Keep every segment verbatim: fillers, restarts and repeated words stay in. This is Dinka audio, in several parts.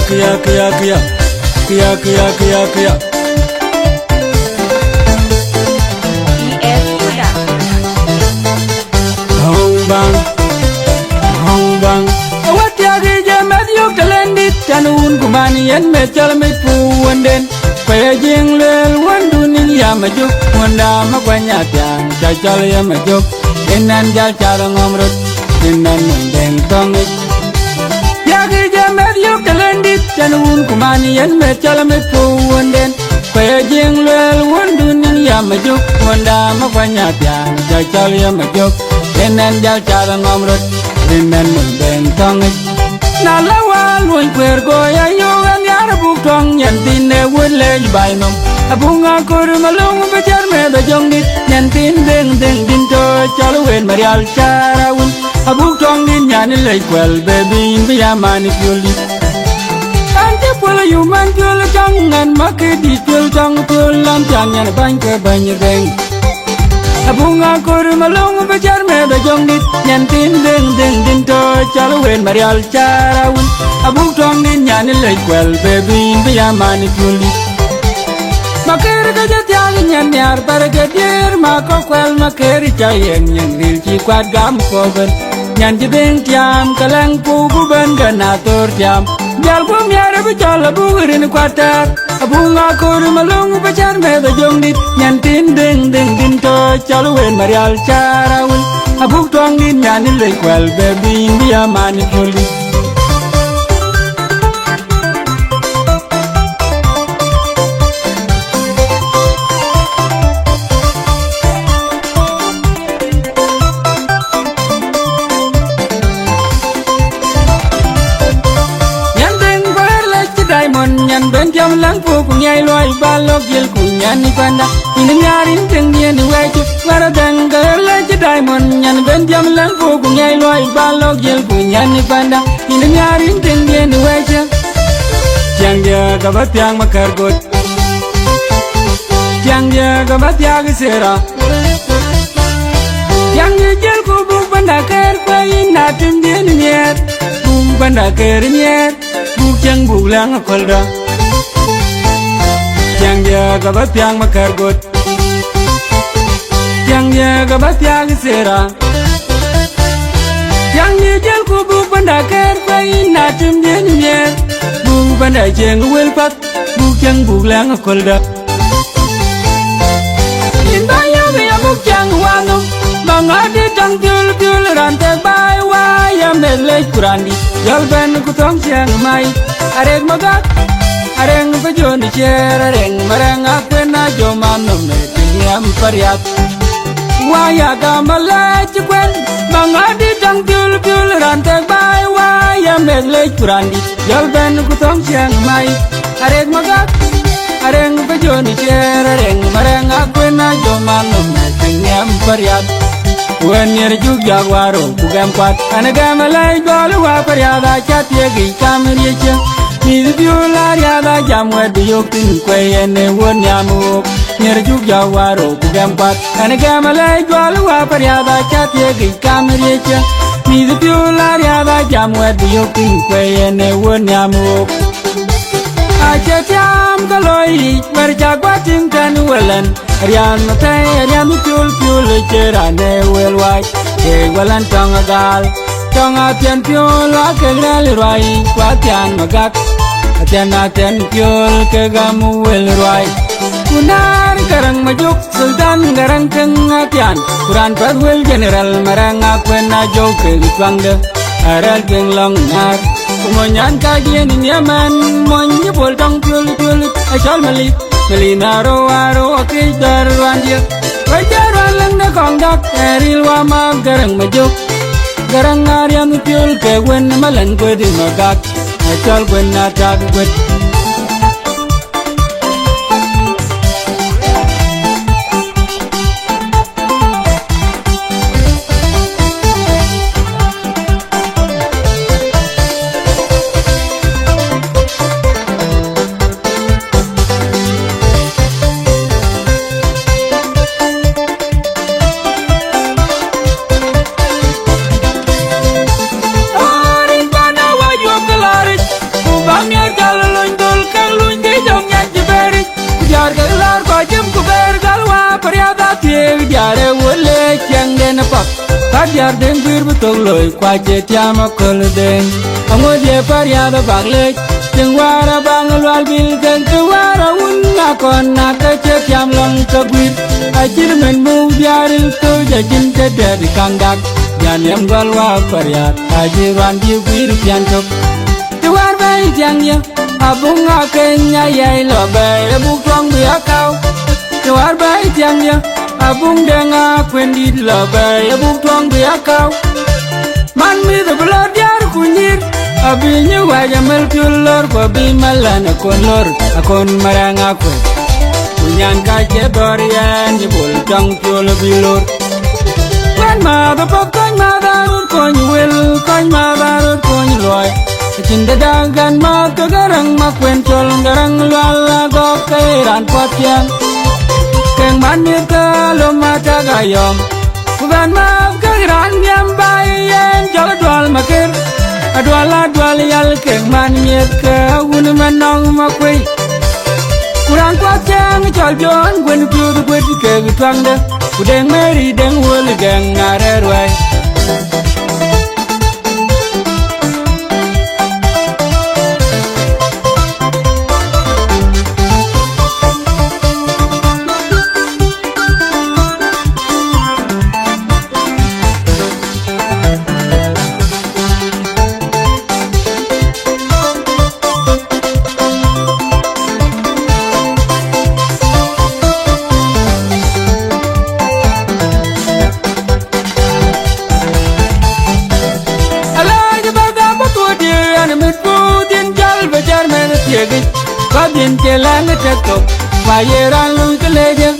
Kia, kia, kia. Kia, kia, kia, kia. Hong bang, hong bang. Awat ya ge je met yok talendit, tan un kuman yen met chala met pu wenden. Kaya jing lel wendun in ya majuk, wenda ma kwanya tiang, cha chala ya majuk. Inan jal chala ngom rot, inan deng tong. Piäk ë jam meth yök tëlëndït, tën wun kuman yen meth cɔl amit puɔ̈u wunden. Ku ye jiëŋ lueel wundun nïn ya majuk, wunda ma kuany athiaan, jɔ cɔl ye majuk, yen ɛn jal cath ŋɔm röt, rin ɛn nïn ben tɔŋic. Na la wal luɔny kueer, go ya yök ë nhiaar abuk tɔŋ, nyan thin ë wut lec baai nɔm. Abuk ŋa kor malöŋ bï cär meth ajöŋdït, nyan thin dhëŋ dhëŋ dïn tɔ cɔl wen marial cär awun. Abuk tɔŋ dït nyan ë lec kuɛl, baby, yïn bï ya man ë piöl dït. An cï puɔl ayum man piöl tɔŋ, ŋän ma ke dït piöl tɔŋ piöl, an thiaŋ nyan bäny ke bäny ë dhëŋ. Abuk ŋa kor malöŋ bï cär meth ajöŋdït, nyan thin dhëŋ dhëŋ dïn tɔ cɔl wen marial cär awun. Abuk tɔŋ dït nyan ë lec kuɛl, baby, yïn bï ya man ë piöl dït. Makër ke jɔ thiaak nyan nhiaar bär ke diëër, ma kɔ̈k kuɛl makër ca yen nyan ril cï kuat gam puɔ̈u bën. Nyan cï dhëŋ tiaam ke lɛ̈ŋ puɔ̈u ku bën ke na thöör tiaam. Jal guöm nhiaar bï cɔl abuk rin kuat tɛ̈ɛ̈r. Abuk ŋa kor malöŋ bï cär meth ajöŋdït. Nyan thin dhëŋ dhëŋ dïn tɔ cɔl wen marial cär awun. Abuk tɔŋ dït nyan ë lec kuɛl, baby, yïn bï ya man ë piöl dït. Nyan dheŋ bär lec cï diamond, nyan ben tiam läŋ puɔ̈u ku ŋiɛc luɔi ba lok jiël ku nyan ë panda. Yïn nhiaar yïn tëŋ diën ë wɛ̈c, wär adheŋ gär lec cï diamond, nyan ben tiam läŋ puɔ̈u ku ŋiɛc luɔi ba lok jiël ku nyan ë panda. Yïn nhiaar yïn tëŋ diën ë wɛ̈c. Tiaŋdiɛ̈ ka bä thiaŋ makär göt. Tiaŋdiɛ̈ ka bä thiaak ë Sera. Tiaŋdiɛ̈ jiël ku buk bända kër, ku yïn na tim diën ë nhiɛɛr. Buk bända kër ë nhiɛɛr. Buk cieŋ buk lɛ̈ŋ aköldä. Tiaŋdiɛ̈ ka bä thiaŋ makär göt. Tiaŋdiɛ̈ ka bä thiaak ë Sera. Tiaŋdiɛ̈ jiël ku buk bända kër, ku yïn na tim diën ë nhiɛɛr. Buk bända cieŋ wël path. Buk cieŋ buk lɛ̈ŋ aköldä. Yïn bä yäm ya buk cieŋ wanhom, ba ŋadï täŋ piöl piöl, raan thek baai wä ya meth lec ku raan dït. Jɔl bɛ̈n ku thɔ̈ŋ cieŋ mai, arek magak, arek bä jön ciëër, arek marɛŋ akuën ajö man nɔm ë tïŋ yam pariath. Wä ya gam alɛc cï kuën, ba ŋadï täŋ piöl piöl, raan thek baai wä ya meth lec ku raan dït. Jɔl bɛ̈n ku thɔ̈ŋ ciɛɛŋ mai, arek magak, arek bä jön ciëër, arek marɛŋ akuën ajö man nɔm ë tïŋ yam pariath. Wën nhiër juk jɔk warou ku gɛm kuat, an gɛm alɛc gɔl wä pariath, aca thiek yic kam riëcë. Mïth piöl ariath ajam wɛ̈t bï yök thïn, kuɛ̈i yen ë wuɔ̈t nhiam wook. Nhiër juk jɔk warou ku gɛm kuat, an gɛm alɛc gɔl wä pariath, aca thiek yic kam riëcë. Mïth piöl ariath ajam wɛ̈t bï yök thïn, kuɛ̈i yen ë wuɔ̈t nhiam wook. Acie tiaam ke looi yic, wɛ̈t ca guɔ tïŋ tɛ̈n wëlɛn. Rian mathɛi, rian piöl piöl, ë cie raan ë wël wac. Kek wëlɛn tɔŋ agaal, tɔŋ athiɛn piöl, akek rɛ̈l ë ruai, ku athian magak. Athian athian piöl, kek gam wël ruai. Ku naar Garaŋ Majök, Sultan Garaŋ Tëŋ athian, ku raan path wël General Marɛŋ akuën ajök kek cuaŋde, arɛl tueŋ lɔŋ naar. Ku mony an, ka jiën ë nhiam ɛn, mony cï bol tɔŋ piöl piöl, acɔl Malik, Malik na rou arou akëc dhär ruandiɛ̈. Wek jɔ ruan läŋ de kɔŋ dak, ë ril wä math Garaŋ Majök. Garaŋ ariɛm piöl kek wën malɛn kuëëdï magak, acɔl kuën atak kuët. Arin bana wa yuɔp ke laric, ku ba miɛt Adiäär Deŋ guiir bï thok loi, ku acie tiam aköl Deŋ. Aŋot ye Pariath abak lec, tiŋ wäär abaŋ Lual Bil kek të wäär awun akɔn, na ke cie tiam lɔŋ ke guiir. Acït mën muk diäär ril thöc, acïn të dɛ̈t kaŋ dak. Janiɛm gɔl wa Pariath, acï ruan bï guiir piän tök. Të wäär bɛ̈ɛ̈i tiaŋdiɛ̈, abuŋ akeny ayai lɔ bɛ̈ɛ̈i, abuk tuɔŋ bï akau. Të wäär bɛ̈ɛ̈i tiaŋdiɛ̈, abuŋ Deŋ akuëndït lɔ bɛ̈ɛ̈i, abuk tuɔŋ bï akau. Man mïth bï lɔ diäär ku nyïïr, abï nyï wɛ̈c amël piöl lor, ku abï malɛn akon lor, akon marɛŋ akuëth. Ku nyan ka cie dhɔ̈r yɛn, nyï bol tɔŋ piöl abï lor. Kuɛn mäth apath, kɔc mäth aröt kony wël, kɔc mäth aröt kony luɔi. Acïn dë dak gän mäth ke Garaŋ Makuën Col, Garaŋ Lual Agɔk ke raan puɔth ciɛɛŋ. Kek man mïth ke Alom Atak Ayɔm. Ku bɛ̈n mäth kek raan nhiam baai yen cɔl Adual Makër. Adual, Adual Yal kek man mïth ke Wun Manɔŋ Makuëi. Ku raan kuath cieŋ cɔl Jɔn Guën Piöth Guët kek tuaŋde, ku Deŋ Mary Deŋ Wöl Gɛŋ arɛ̈ɛ̈r ruɛ̈i. Alhaji Bagda Bathuɔ̈t, yen mit puuth yen jäl bï jär mɛnh thiekic, bä dhil cie lɛ̈ŋ ë tek thok, bä ye raan luui kë lec ë,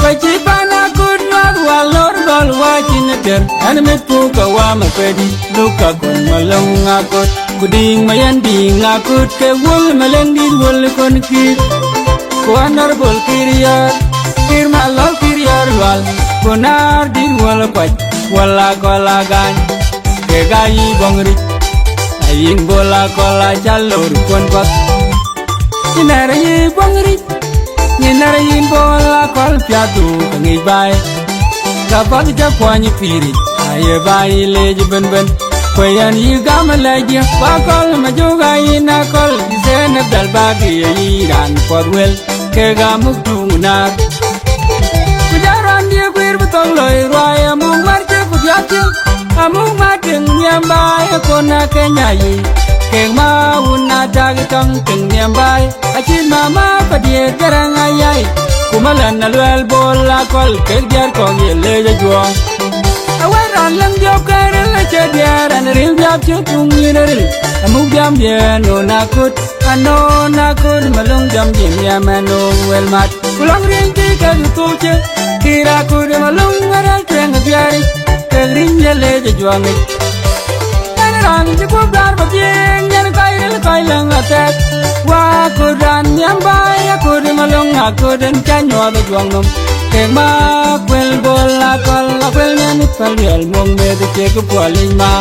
bä cï pan akut nyuäth wäl lor gɔl wä cïn ë der, yen mit puuth ke wä Mapedi. Luk ka kun malöŋ akot, ku diŋ ma yɛn diŋ akot, ke wöl malëŋ dït wöl kon kït. Ku Honorable Kiir Yɔr, Kiir Malɔl Kiir Yɔr Lual, ku naar dït wöl kuac, wöl akɔl agany. Kek ayï bɔŋ ric, ayïn bol akɔl acal lor kuɔn path. Yïn nɛ̈r yï bɔŋ ric, yïn nɛ̈r yïn bol akɔl piathdu ke ŋic baai. Ka path jɔ kuɔny pïïric, aye baai lec ëbënbën. Ku yɛn yï gam alɛcdiɛ̈, ku akɔl majök ayïn akɔl, yï Zainab Dal Bagi ayï raan puɔth wël, kek amuk tuŋ naar. Ku jɔ raan diëk guiir bï thok loi ruai, amuk mar cï ku piath cï, amuk mar tiŋ nhiam baai ë kɔn ë Kenya yic. Kek ma wun atak tɔŋ tiŋ nhiam baai, acït mama padiɛt Garaŋ ayai. Ku malɛn aluɛl bol akɔl, kek diɛt kɔ̈k ye lec ajuɔɔŋ. Awär raan läŋ diɔ̈p ke ril acï diɛɛr, ɛn ril diɔ̈p cï tuŋ yïn ril. Amuk diɔ̈m diɛɛr non akut, anon akut, malöŋ diɔ̈m diɛn nhiam ɛn ë wël mat. Ku lɔŋ riënythii kek ë thuucë, Kiir akut ë malöŋ arɛ̈ɛ̈r tueŋ ë biäric, kek riny ye lec ë juɔŋic. Ɛn raan cï guöp dhar bä piëëŋ, yɛn kɔc ril kɔc läŋ athɛɛk. Wä akut raan nhiam baai, akut ë malöŋ, akut en cä nyuɔɔth ë juɔŋ nɔm. Kek ma kuël bol akɔl, akuël nɛn ë päl riɛl muɔ̈ŋ meth ë cïk puɔl yic ma.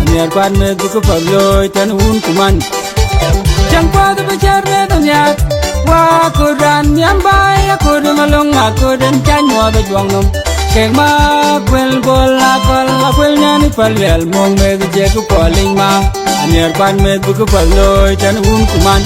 Amiɛr kuat meth bï këpath looi tën wun ku man. Cäŋ kuäth bï cär meth nhiaar, wä akut raan nhiam baai, akut ë malöŋ, akut en cä nyuɔɔth ë juɔŋ nɔm. Kek ma kuël bol akɔl, akuël nɛn ë päl riɛl muɔ̈ŋ meth ë cïk puɔl yic ma. Amiɛr kuat meth bï këpath looi tën wun ku man.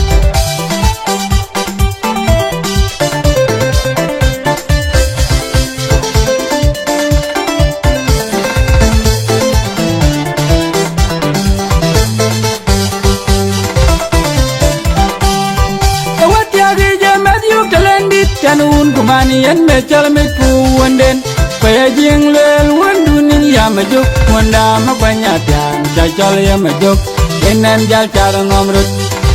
Ë wä thiääk yic ë meth yök të lëŋ dït, tën wun ku man, yen meth cɔl mec ku wunden. Ku ye jiëŋ lueel wëndun yïn ya Majök, wënda Makuany Athiäŋ, cä cɔl ye Majök, yen ɛn jäl cath ë ŋɔm röt,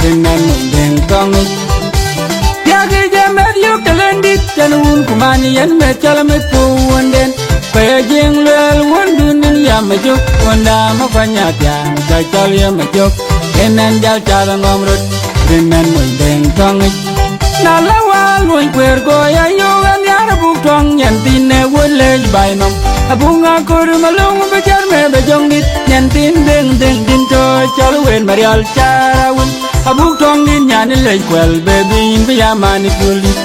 yen ɛn mony Deŋ tɔŋ yic. Thiääk yic ë meth yök të lëŋ dït, tën wun ku man, yen meth cɔl mec ku wunden. Ku ye jiëŋ lueel wëndun yïn ya Majök, wënda Makuany Athiäŋ, cä cɔl ye Majök, yen ɛn jäl cath ë ŋɔm röt, yen ɛn mony Deŋ tɔŋ yic. Na la wäär luɔny kueer, go ya yöök ë nhiaar abuk tuɔŋ, nyan thiin ë wöl lec baai nɔm. Abuk ŋa kööt ë malöŋ bï cär meth ë jɔŋdït, nyan thiin Deŋ, Deŋ dïn tɔ̈ cɔl wëët Marial Car Awïl. Abuk tuɔŋdït nyan ë lec kuɛl, bë bï yïn bï ya man ë piöldït.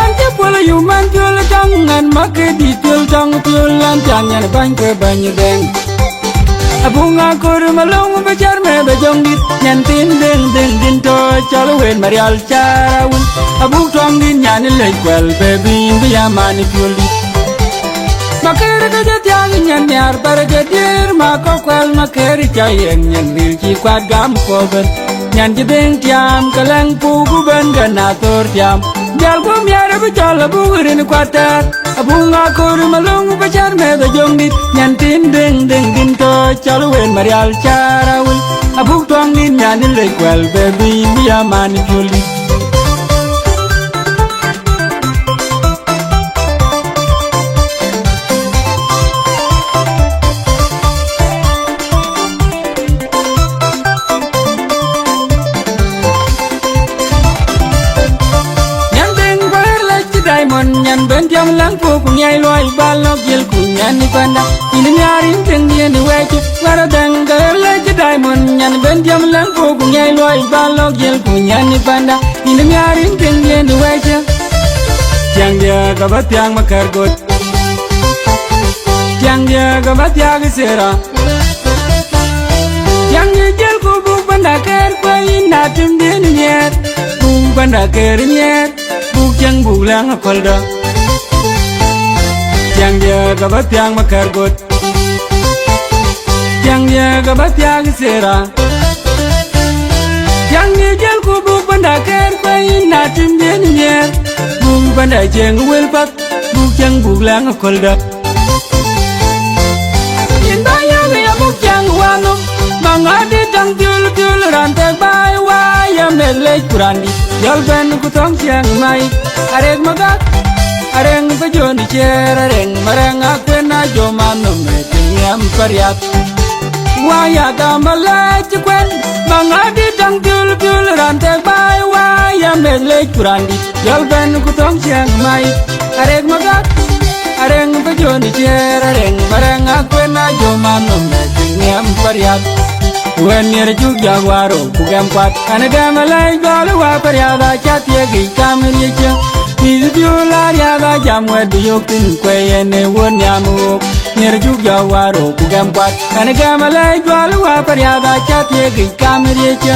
An cï Wala yum man piöl tɔŋ, ŋan ma ke dït piöl tɔŋ, piöl an, tiaŋ nyan bäny ke bäny dɛŋ. Abuŋ akor malɔŋ bï cär mɛth ë jɔŋdït, nyan thin dheŋ dheŋ dïn tɔ cɔl wën Marial Carawul. Abuk tuɔŋdït nyan lec kuɛl, bï bï bï ya man piöldït. Makër ke jɔ thiaŋ nyan nhiar bär ke diëër, ma kɔ̈k kuɛl makër ca yen nyan ril cï kuat gam kɔ̈u bën. Nyan cï dheŋ tiam, ke läŋ puk bën ke na thor tiam. Jal guöm yar bï cɔl abuk rin kuat tɛɛr. Abuk ŋa kor malöŋ bï cär mɛth ë jɔŋdït. Nyan thin dheŋ dheŋ dïn tɔ cɔl wën Marial Carawul. Abuk tuɔŋdït nyan lec kuɛl, bï bï bï ya man piöldït. Nyan dheŋ bär lec cï Diamond, nyan ben tiam läŋ puk ku ŋiɛc luɔi bal lɔk jil ku nyan ni panda. Yïn nhiar yïn dheŋ yen wɛc, wär dheŋ bär lec cï Diamond, nyan ben tiam läŋ puk ku ŋiɛc luɔi bal lɔk jil ku nyan ni panda. Yïn nhiar yïn dheŋ yen wɛc. Tiaŋ diɛ ka bä thiaŋ ma kär got. Tiaŋ diɛ ka bä thiaŋ sera. Tiaŋ diɛ jël ku buk bända kër kuɛi na tim diɛ ni miɛɛr. Buk bända kër miɛɛr. Buk tiaŋ buk läŋ akɔldä. Tiaŋ diɛ ka bä thiaŋ ma kär got. Tiaŋ diɛ ka bä thiaŋ sera. Tiaŋ diɛ jël ku buk bända kër kuɛi na tim diɛ ni miɛɛr. Buk bända cieŋ wel path. Buk cäŋ buk läŋ aköldä. Yïn bä yäk ya buk cäŋ wanum, maŋ adï täŋ piöl piöl, raan thek baai waai ya meth lec ku raan dït. Jɔl bɛ̈n ku thɔ̈ŋ ciɛɛŋ mai, arek magak, arɛŋ bä jön ciëër, arɛŋ marɛŋ akuën a jɔ man nöm ë thiëŋ nhiam päriath. Wa ya dhamä lɛc cï kuën, maŋ adï täŋ piöl piöl, raan thek baai waai ya meth lec ku raan dït. Jɔl bɛ̈n ku thɔ̈ŋ ciɛɛŋ mai, arek magak, arɛŋ bä jön ciëër, arɛŋ marɛŋ akuën a jɔ man nöm ë thiëŋ nhiam päriath. Wën nhiër cuk jɔk warou ku gɛm kuat, an gɛm alɛc gɔl wa päriath aca thiek yic kam riëcë. Mïth piöl ariath ajam wɛ̈t bï yök thïn, kuɛi en ë wuɔ̈t nhiam ɣook. Nhiër cuk jɔk warou ku gɛm kuat, an gɛm alɛc gɔl wa päriath aca thiek yic kam riëcë.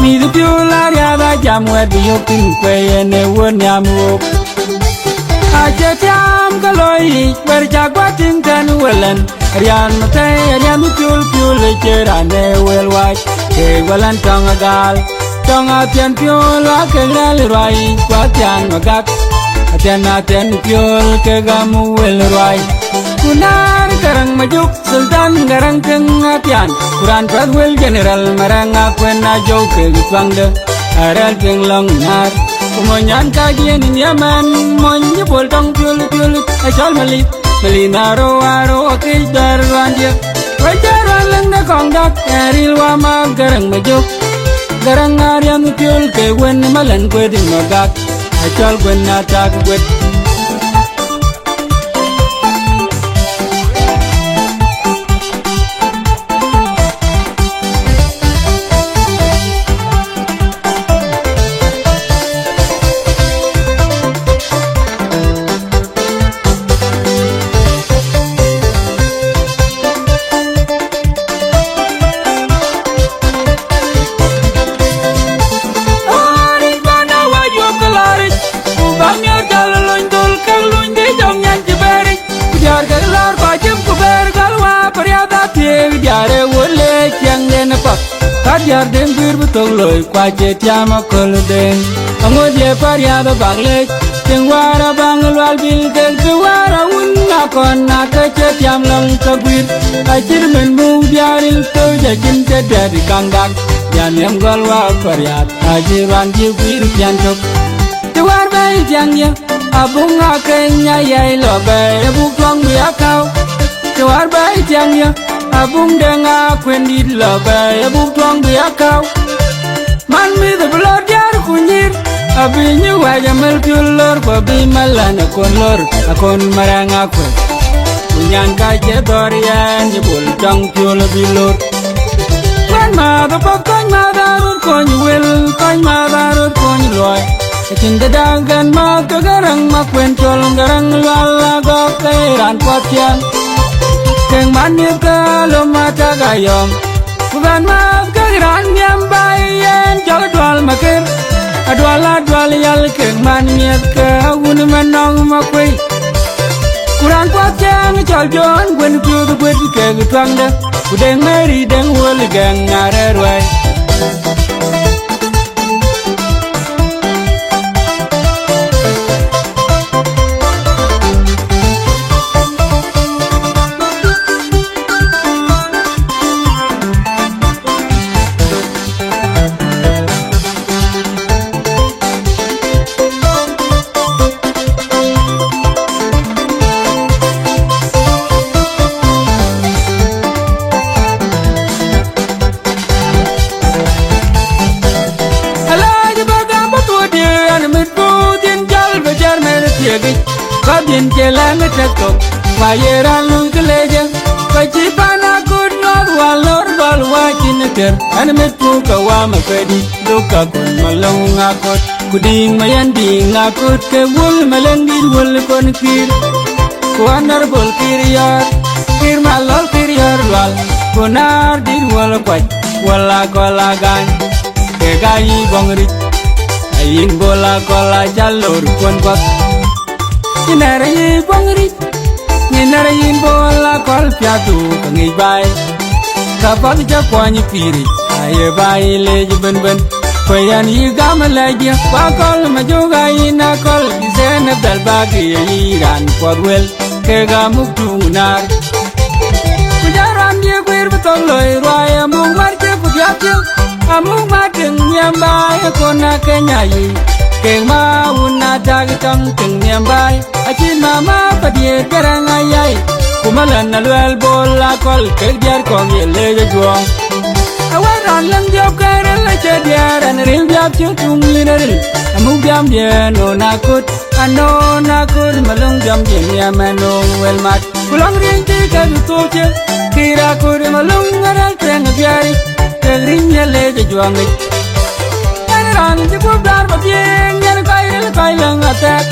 Mïth piöl ariath ajam wɛ̈t bï yök thïn, kuɛi en ë wuɔ̈t nhiam ɣook. Acie tiam ke loi yic, wɛ̈t ca guɔ tïŋ tɛ̈n wëlɛn. Rian mathɛi, rian piöl piöl, ë cie raan ë wël wac. Kek wëlɛn tɔŋ agal, tɔŋ athiɛn piöl, wa kek rɛ̈l ruai, ku athian magak. Athian athian piöl, kek gam wël ruai. Ku naar Gäräŋ Majök, Sultan Gäräŋ Tiŋ Athian, ku raan path wël General Marɛŋ Akuën Ajou kek thuaŋde, arɛl piŋ lɔŋ naar. Ku mony an, ka jiɛn in yamɛn, mony cï bol tɔŋ piöl piöl, acɔl Malith, Malith na rou arou akëc dhär ruandiɛ̈. Wek jɔ ruan läŋ de kɔŋ dak, ë ril wa ma Gäräŋ Majök. Gäräŋ ariɛm piöl ke wën malɛn kuet in magak, acɔl kuën atak kuet. Ɣɔ̈ric bän awäc yuɔ̈p ke lɔ̈ɔ̈ric, ku bä miɔ̈r jäl ë lony dhöl kek luny dï jɔŋ nyan cï bɛ̈ɛ̈ric. Ku diäär kek lɔ̈ɔ̈r kɔc cïm ku bɛ̈ɛ̈r gäl wa Pariath athiëëk diäär ë wöl le ciɛɛŋden ë path. Ka diäär den guiir bï thok loi ku acie tiam aköl den. Aŋöt ye Pariath abak lec, tiŋ wäär abaŋ lual bil kek të wäär awun akɔn na ke cï tiam lɔ̈ŋ ke guiir. Acït mën muk diäär ril thöc acïn cë dɛ̈t ë kaŋ dak. Jam yam gɔl wa Pariath, acï ruan cï guiir piɛn tök. Të wäär bɛ̈ɛ̈i tiaŋ ye, abuŋ akeny ayɛi lɔ bɛ̈ɛ̈i abuk tuɔŋ bï akäu. Të wäär bɛ̈ɛ̈i tiaŋ ye, abuŋ deŋ akuën dït lɔ bɛ̈ɛ̈i abuk tuɔŋ bï akäu. Man mïth bï lɔ diäär ku nyïïr, abï nyï wɛ̈c amël piöl lor, ku abï malän akon lor, akon Marɛŋ Akuën. Ku nyan ka cie dhɔ̈r yɛn cï bol tɔŋ piöl abï lor. Kuɛn mäth apath, kɔc mäth aröt kony wël, kɔc mäth aröt kony luɔi. Acïn kë dak gɛn ma ke Garaŋ ma kuen col Garaŋ lual agɔk ke raan kuɔth ciɛɛŋ. Kek man miɛth ke lom atak ayɔm. Ku bɛn math ke raan nhiam ba yen cɔl Adual Makër. Adual, Adual yal kek man miɛth ke awun Manɔŋ Makuei. Ku raan kuɔth ciɛɛŋ cɔl Jɔn Guën Piöth Guët kek tuaŋde. Ku Deŋ Mary Deŋ Wöl Gɛŋ arɛɛr ruɛɛi. Alhaji Bagam ba tuɔ̈ɔ̈diɛ̈ an, mit puuth yen jal bï jɛ̈r mɛn thiekic, ka dhien cie lɛ̈ŋ ë tɛ̈k thok, ku aye raan luui kë lec ë, ka cï pan akut nyuɔɔth wal lor gɔl wä cïn ë tër, an, mit puuth ke wä Makëdït, dhuk ka kun Malöŋ Akot, ku Diŋ Mayɛn Diŋ Akot, ke Wöl Malëŋdït Wöl Kon Kiir, ku Honorable Kiir Yɔ̈ɔ̈r, Kiir Malɔl Kiir Yɔ̈ɔ̈r Lual, ku Naardït Wöl Kuac, Wöl Akɔl Agany. Kek aa yï Bɔŋ Ric, ayïn Bol Akɔl aca lor kuɔn path. Yïn nɛ̈r yï Bɔŋ Ric, yïn nɛ̈r yïn Bol Akɔl piathdu ke ŋic baai. Ka path cä kuɔny pïïric, aye baai leec ëbënbën. Ku yɛn yï gam lɛcdiɛ̈, ku Akɔl Majök ayïn Akɔl, bï thɛɛn ë bɛ̈l bäk yï raan puɔth wël. Kek amuk tuŋ naar. Ku jɔ raan diëk guiir bï thok loi ruai, amuk mat cï ku diäk cï, amuk mat tiŋ nhiam baai ë kɔn aa Kenya yic. Kek ma wun aa tak tɔŋ tiŋ nhiam baai, acït mama Padiët Garaŋ ayai. Ku malän Aluɛl Bol Akɔl, kek diäär kɔ̈k ye lec ë juɔɔŋ. Awär raan läŋ dhiɔp ke ril acï diäär, ɛn ril dhiɔp cï tuŋ yïn ë ril, amuk dhiɔmdiɛ̈ nɔn akut. Anɔn akut Malöŋ jɔm jin yam ɛn nööŋ wël mat. Ku lɔŋ riëny cï ke bï thuk cï, kïïr akut Malöŋ arɛ̈k tueŋ ë biäric, kek riëny ye lec ë juɔŋic. Ɛn raan cï guöp dar bä piëëŋ, yɛn kɔc ril kɔc löŋ athɛɛk.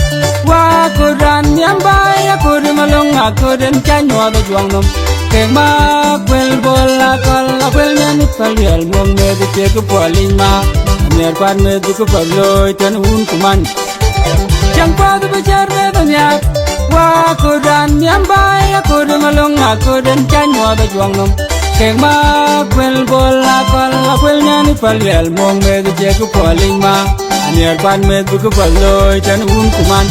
Wä akut raan nhiam baai, akut Malöŋ akut en cä nyuɔɔth ë juɔŋ nɔm. Kek ma kuël Bol Akɔl, akuël nɛn ë päl riɛl muɔ̈k meth ë ciëk ë puɔl yic ma. Amiɛr kuat meth bï këpath looi tën wun ku man. Cäŋ path bï cär meth anhiaar, wä akut raan nhiam baai, akut Malöŋ akut en cä nyuɔɔth ë juɔŋ nɔm. Kek ma kuël Bol Akɔl, akuël nɛn ë päl riɛl muɔ̈k meth ë ciëk ë puɔl yic ma. Amiɛr kuat meth bï këpath looi tën wun ku man.